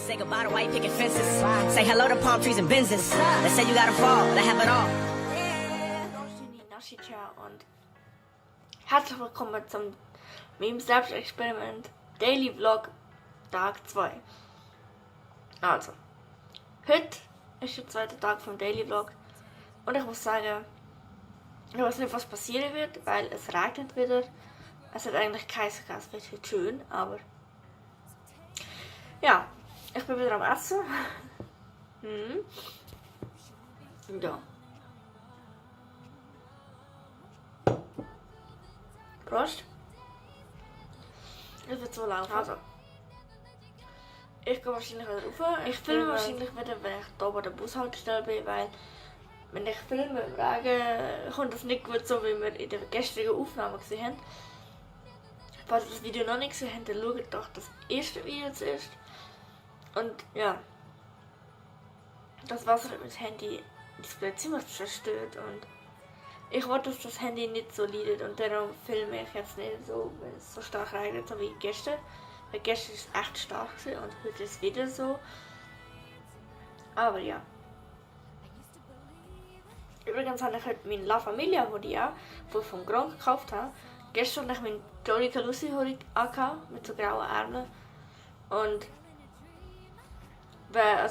Say goodbye to white picket fences. Say hello to palm trees and Benzes. They say you gotta fall, they have it all. Und herzlich willkommen zum meinem Selbstexperiment Daily Vlog Tag 2. Also, heute ist der zweite Tag vom Daily Vlog und ich muss sagen, ich weiß nicht, was passieren wird, weil es regnet wieder. Es hat eigentlich geheißen, es wird heute schön, aber ja, ich bin wieder am Essen. Ja. Prost. Es wird so laufen. Also, ich gehe wahrscheinlich wieder rauf. Ich filme wahrscheinlich wieder, wenn ich hier bei der Bushaltestelle bin, weil wenn ich filme im Regen, kommt das nicht gut so, wie wir in der gestrigen Aufnahme gesehen haben. Falls ihr das Video noch nicht gesehen habt, dann schaut doch das erste Video zuerst. Und ja, das Wasser hat mein Handy-Display ziemlich zerstört und ich wollte, dass das Handy nicht so leidet und darum filme ich jetzt nicht so, wenn es so stark regnet, so wie gestern. Weil gestern war es echt stark und heute ist es wieder so. Aber ja. Übrigens habe ich heute meinen La Familia Hoodie an, den ich vom Grand gekauft habe. Gestern habe ich meinen Jolika Lucy Hoodie angehabt, mit so grauen Ärmeln. Und wer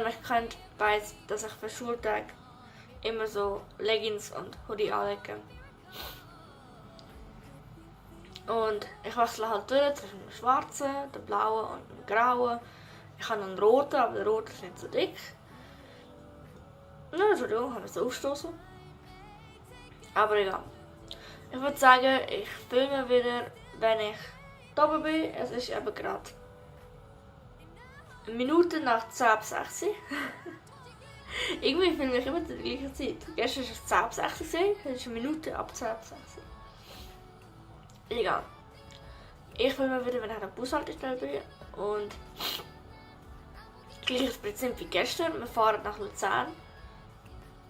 mich kennt, weiss, dass ich für Schultag immer so Leggings und Hoodie anlege. Und ich wechsle halt durch zwischen dem schwarzen, dem blauen und dem grauen. Ich habe einen roten, aber der rote ist nicht so dick. Nein, Entschuldigung, habe ich so aufgestoßen. Aber egal. Ich würde sagen, ich filme wieder, wenn ich da oben bin. Es ist eben gerade eine Minute nach 10 bis 6. Irgendwie filme ich immer zu der gleichen Zeit. Gestern war es 10 bis 6, heute ist eine Minute ab 10 bis 6. Egal. Ich filme wieder, wenn ich an der Bushaltestelle bin. Und gleiches Prinzip wie gestern. Wir fahren nach Luzern.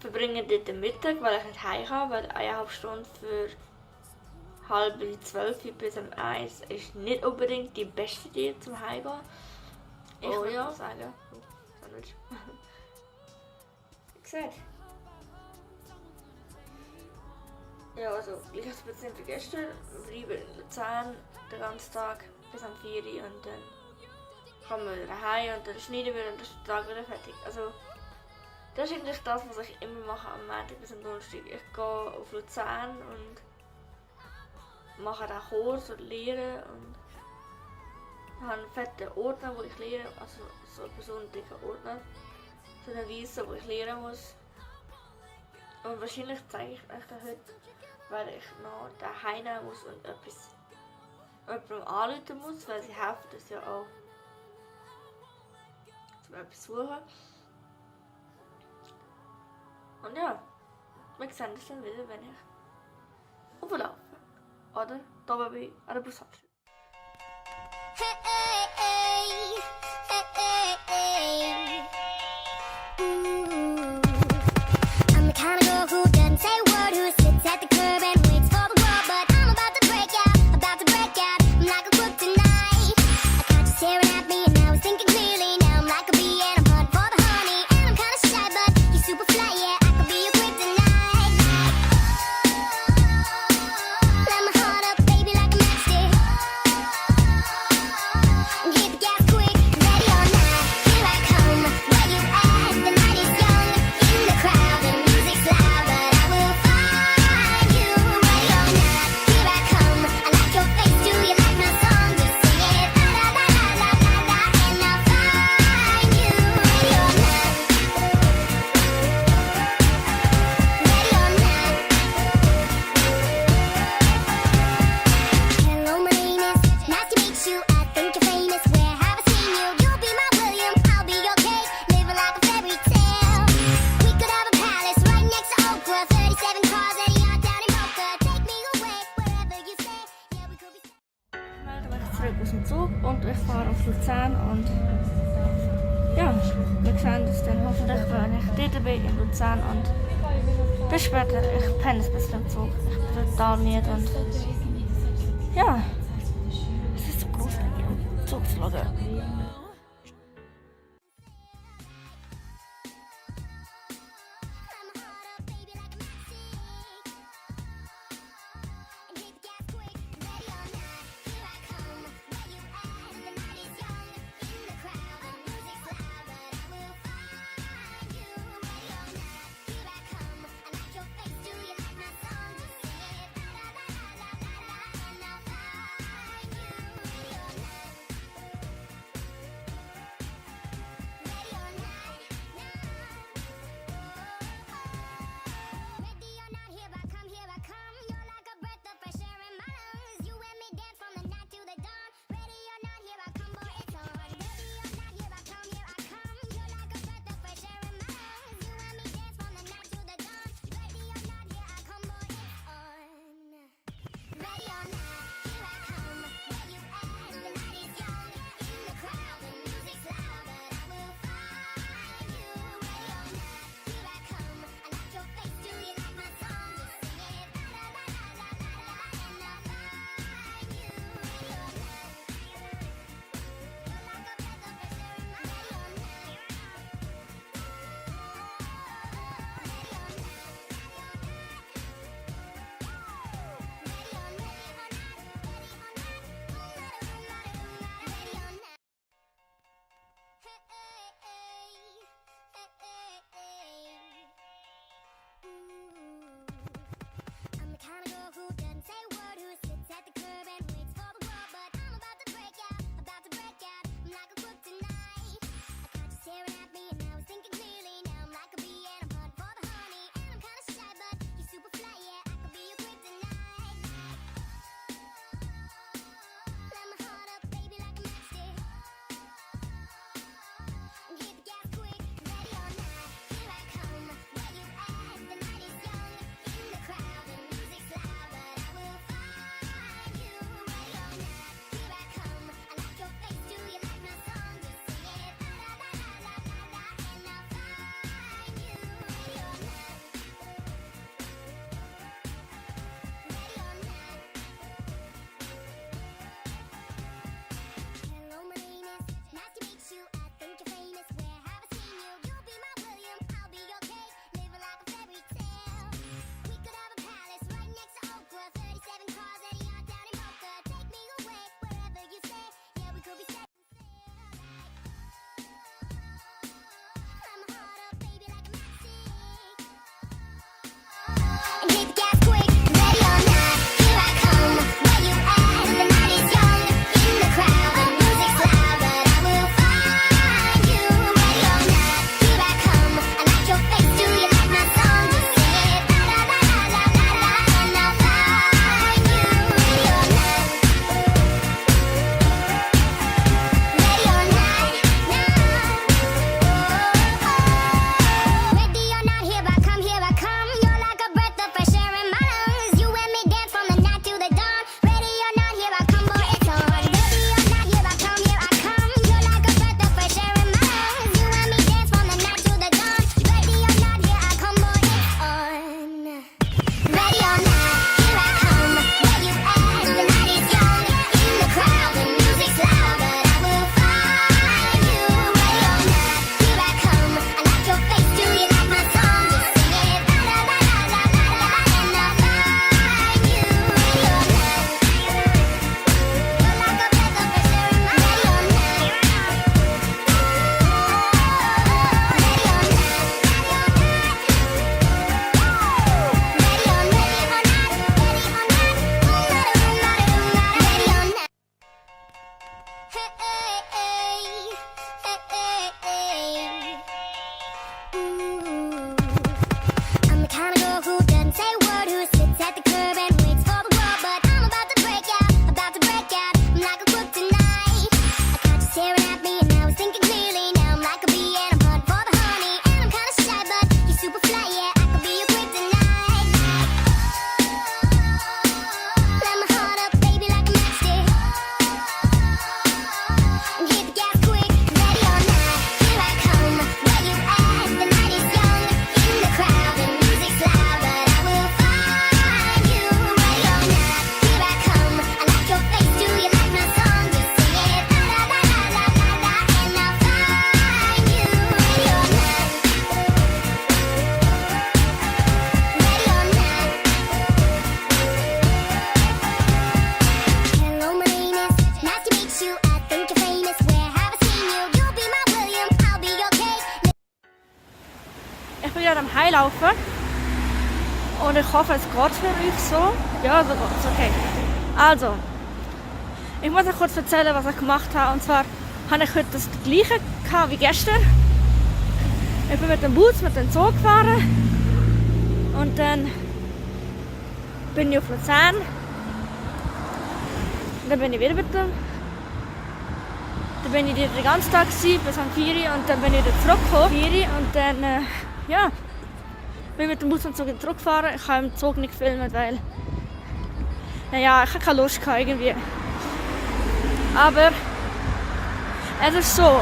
Verbringen dort den Mittag, weil ich nicht heim kann, weil 1,5 Stunden für 11:30 bis um 1 ist nicht unbedingt die beste Idee zum Heimgehen. Ich würde ja sagen. Sandwich. Wie gesagt. Ja, also gleiches Prinzip wie gestern. Wir bleiben in Luzern den ganzen Tag bis am 4 Uhr und dann kommen wir wieder heim und dann schneiden wir und dann ist der Tag wieder fertig. Also, das ist eigentlich das, was ich immer mache am Montag bis am Donnerstag. Ich gehe auf Luzern und mache den Kurs und lehre und habe einen fetten Ordner, wo ich lehre, also so einen dicken Ordner, so einen weißen, wo ich lehren muss. Und wahrscheinlich zeige ich euch das heute, weil ich noch daheim nehmen muss und jemandem anrufen muss, weil sie helfen das ja auch zum etwas suchen. Und ja, wir sehen das dann wieder, wenn ich auflaufe. Oder da bin an der Bushaltestelle. Hey, hey, hey, hey, hey. Ooh. I'm the kind of girl who doesn't say a word, who sits at the curb and waits for the world, but I'm about to break out. I'm like a crook tonight. I caught you staring at me and I was thinking clearly. Now I'm like a bee and I'm hunting for the honey, and I'm kind of shy, but you're super fly, yeah. I could be your kryptonite. Let my heart up, baby, like a matchstick. And hit the gas quick, ready or not. Here I come, where you at? The night is young, in the crowd, the music's loud, but I will find you. Ready or not, here I come. I like your face, do you like my song? Just sing it, la la la la la la la, and I'll find you. Ready or not, ready or not. Hello, my name is, nice to meet you. I think you're famous, where have I seen you? You'll be my William, I'll be your Kate, living like a fairy tale. We could have a palace right next to Oprah, 37 cars at a yacht down in Boca. Take me away, wherever you say, yeah, we could be. Ich melde mich zurück aus dem Zug und ich fahre auf Luzern und ja, wir sehen uns dann hoffentlich, wenn ich dort bin in Luzern und bis später. Ich penne ein bisschen im Zug, ich bin total müde und ja, es ist so großartig im Zug zu schauen. heimlaufen. Und ich hoffe, es geht für euch so. Ja, so geht's, okay. Also, ich muss euch kurz erzählen, was ich gemacht habe. Und zwar habe ich heute das gleiche gehabt wie gestern. Ich bin mit dem Bus, mit dem Zug gefahren. Und dann bin ich auf Luzern. Und dann bin ich wieder mit dem. Dann bin ich wieder den ganzen Tag gewesen, bis um 4 Uhr. Und dann bin ich wieder zurückgekommen. 4 Uhr. Und dann, ja, bin ich mit dem Bus und Zug wieder zurückgefahren. Ich habe im Zug nicht gefilmt, weil, naja, ich hatte keine Lust gehabt, irgendwie. Aber es ist so.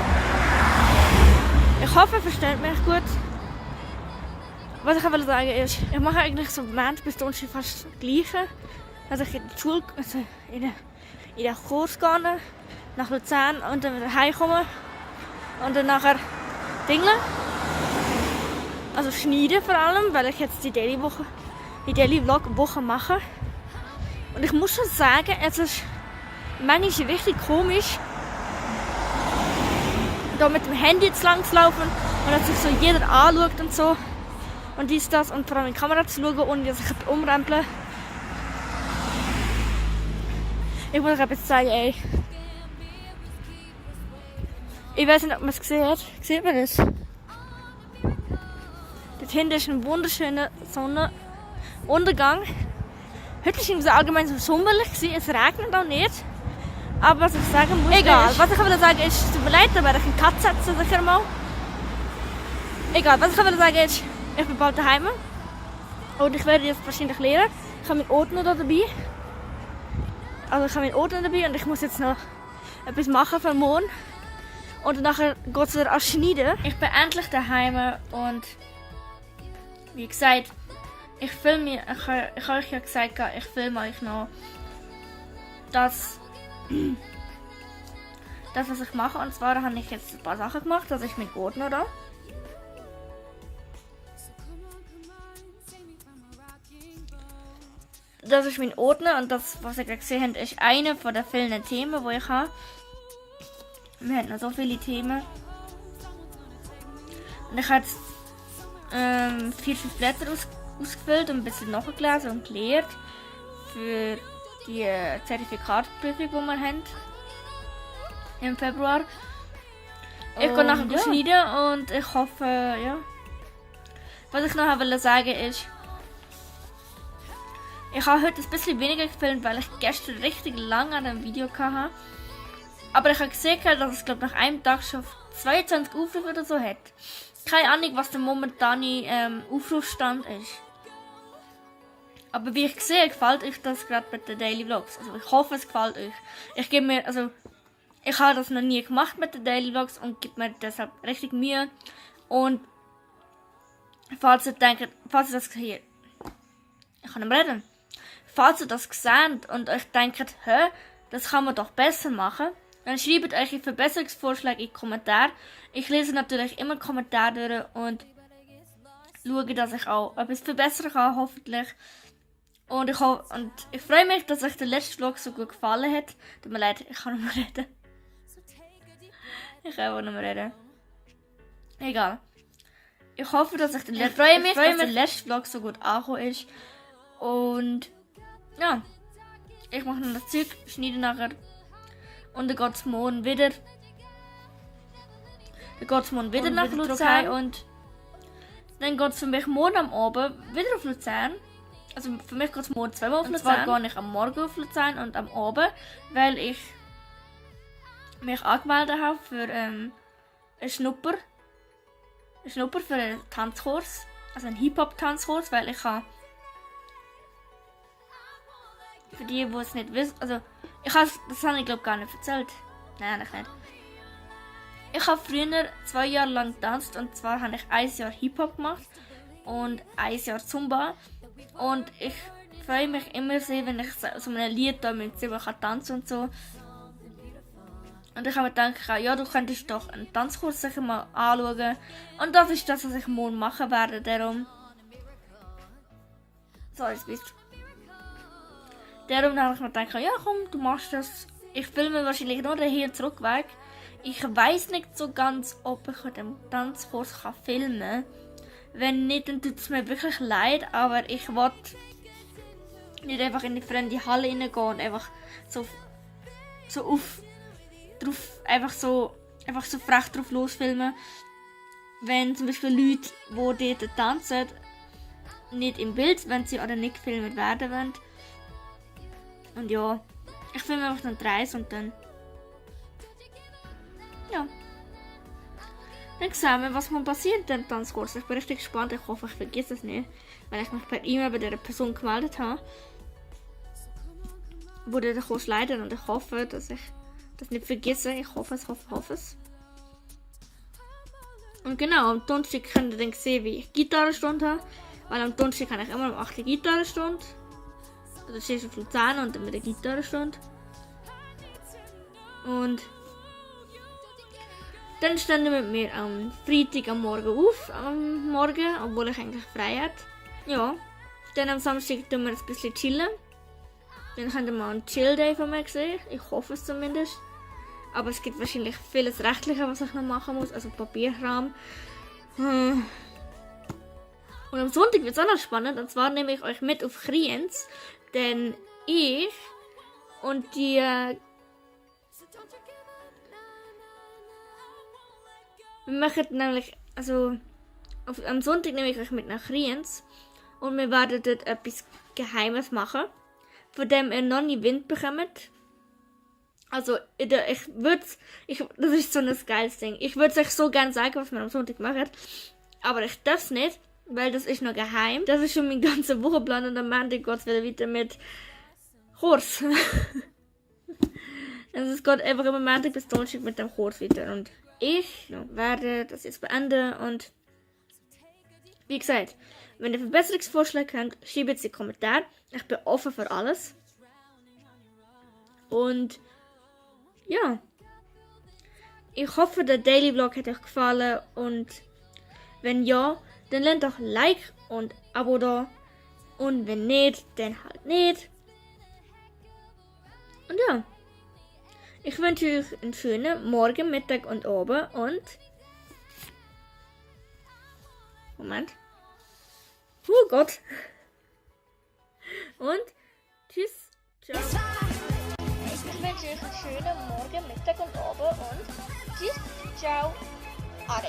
Ich hoffe, ihr versteht mich gut. Was ich auch sagen ist, ich mache eigentlich so Montag bis Donnerstag fast das Gleiche. Also ich in die Schule, also in den Kurs gehe, nach Luzern und dann wieder heimkomme. Und dann nachher dingeln. Also schneiden vor allem, weil ich jetzt die Daily Vlog-Woche mache. Und ich muss schon sagen, es ist manchmal richtig komisch, da mit dem Handy jetzt lang zu laufen und dass sich so jeder anschaut und so. Und dies, das und vor allem in die Kamera zu schauen, ohne dass ich umrempeln. Ich muss euch etwas zeigen, ey. Ich weiß nicht, ob man es gesehen hat. Sieht man das? Dort hinten ist ein wunderschöner Sonnenuntergang. Heute war es allgemein so sommerlich, es regnet auch nicht. Aber was ich sagen muss, egal, was ich will sagen ist, es tut mir leid, da werde ich einen Cut setzen sicher mal. Egal, was ich will sagen ist, ich bin bald daheim und ich werde jetzt wahrscheinlich lernen. Ich habe meinen Ordner da dabei. Also ich habe meinen Ordner dabei und ich muss jetzt noch etwas machen für morgen. Und nachher geht es wieder an Schneiden. Ich bin endlich daheim und wie gesagt, ich filme, ich habe euch ja gesagt, ich filme euch noch das, was ich mache. Und zwar habe ich jetzt ein paar Sachen gemacht. Das ist mein Ordner da. Das ist mein Ordner und das, was ihr gerade gesehen habt, ist eine von den vielen Themen, die ich habe. Wir haben noch so viele Themen. Und ich habe jetzt 4-5 Blätter ausgefüllt und ein bisschen nachgelesen und gelernt für die Zertifikatsprüfung, die wir haben im Februar. Ich gehe nachher schneiden und ich hoffe, ja. Was ich noch wollte sagen ist, ich habe heute ein bisschen weniger gefilmt, weil ich gestern richtig lange an einem Video hatte. Aber ich habe gesehen, dass es nach einem Tag schon 22 Aufrufe oder so hat. Keine Ahnung, was der momentane Aufrufstand ist. Aber wie ich sehe, gefällt euch das gerade mit den Daily Vlogs. Also ich hoffe, es gefällt euch. Ich habe das noch nie gemacht mit den Daily Vlogs und gebe mir deshalb richtig Mühe. Und falls ihr das hier, ich kann nicht mehr reden. Falls ihr das seht und euch denkt, das kann man doch besser machen, dann schreibt euch Verbesserungsvorschläge in die Kommentare. Ich lese natürlich immer Kommentare durch und schaue, dass ich auch etwas verbessern kann, hoffentlich. Und ich freue mich, dass euch der letzte Vlog so gut gefallen hat. Tut mir leid, ich kann nicht mehr reden. Ich kann auch nicht mehr reden. Egal. Ich hoffe, dass der letzte Vlog so gut angekommen ist. Und ja, ich mache noch das Zeug, schneide nachher. Und dann geht es morgen wieder. Nach Luzern. Und dann geht es für mich morgen am Abend wieder auf Luzern. Also für mich geht es morgen zweimal auf Luzern. Und zwar gehe ich am Morgen auf Luzern und am Abend, weil ich mich angemeldet habe für einen Schnupper. Ein Schnupper für einen Tanzkurs. Also einen Hip-Hop-Tanzkurs, weil ich habe... Für die es nicht wissen, also das habe ich glaube gar nicht erzählt. Nein, eigentlich nicht. Ich habe früher 2 Jahre lang getanzt und zwar habe ich 1 Jahr Hip-Hop gemacht und 1 Jahr Zumba. Und ich freue mich immer sehr, wenn ich so ein Lied da mit Zimmer tanzen und so. Und ich habe mir gedacht, ja, du könntest doch einen Tanzkurs sicher mal anschauen. Und das ist das, was ich morgen machen werde, darum. So, jetzt bist du. Darum habe ich mir gedacht, ja komm, du machst das. Ich filme wahrscheinlich nur den Hin- und Zurückweg. Ich weiß nicht so ganz, ob ich den Tanzkurs filmen kann. Wenn nicht, dann tut es mir wirklich leid, aber ich will nicht einfach in die fremde Halle reingehen und einfach so einfach so frech drauf losfilmen. Wenn zum Beispiel Leute, die dort tanzen, nicht im Bild sind, wenn sie oder nicht gefilmt werden wollen. Und ja, ich filme einfach dann 3 und dann ja. Dann sehen wir, was passiert im Tanzkurs. Ich bin richtig gespannt. Ich hoffe, ich vergesse es nicht. Weil ich mich per E-Mail bei dieser Person gemeldet habe. Wurde der Kurs leiden und ich hoffe, dass ich das nicht vergesse. Ich hoffe es. Und genau, am Donnerstag könnt ihr dann sehen, wie ich Gitarrenstunde habe. Weil am Donnerstag habe ich immer um 8 Uhr Gitarrenstunde. Also stehst du auf Luzern und dann mit der Gitarrenstunde. Und dann stehen wir mit mir am Freitag am Morgen auf, obwohl ich eigentlich frei hatte. Ja, dann am Samstag tun wir ein bisschen chillen. Dann könnt ihr mal einen Chill-Day von mir sehen. Ich hoffe es zumindest. Aber es gibt wahrscheinlich vieles Rechtliche, was ich noch machen muss, also Papierkram. Und am Sonntag wird es auch noch spannend, und zwar nehme ich euch mit auf Kriens, denn ich und die wir machen nämlich, also am Sonntag nehme ich euch mit nach Kriens und wir werden dort etwas Geheimes machen, von dem ihr noch nie Wind bekommt. Also das ist so ein geiles Ding. Ich würde es euch so gerne sagen, was wir am Sonntag machen, aber ich darf es nicht, weil das ist noch geheim. Das ist schon mein ganzer Wochenplan und am Montag geht es wieder weiter mit Kurs. Also es geht einfach immer Montag bis Donnerstag mit dem Kurs weiter und ich werde das jetzt beenden und wie gesagt, wenn ihr Verbesserungsvorschläge habt, schreibt es in die Kommentare. Ich bin offen für alles. Und ja, ich hoffe, der Daily Vlog hat euch gefallen und wenn ja, dann lasst doch ein Like und Abo da und wenn nicht, dann halt nicht. Und ja. Ich wünsche euch einen schönen Morgen, Mittag und Abend und Moment. Oh Gott. Und tschüss. Ciao. Ich wünsche euch einen schönen Morgen, Mittag und Abend und tschüss. Ciao. Ade.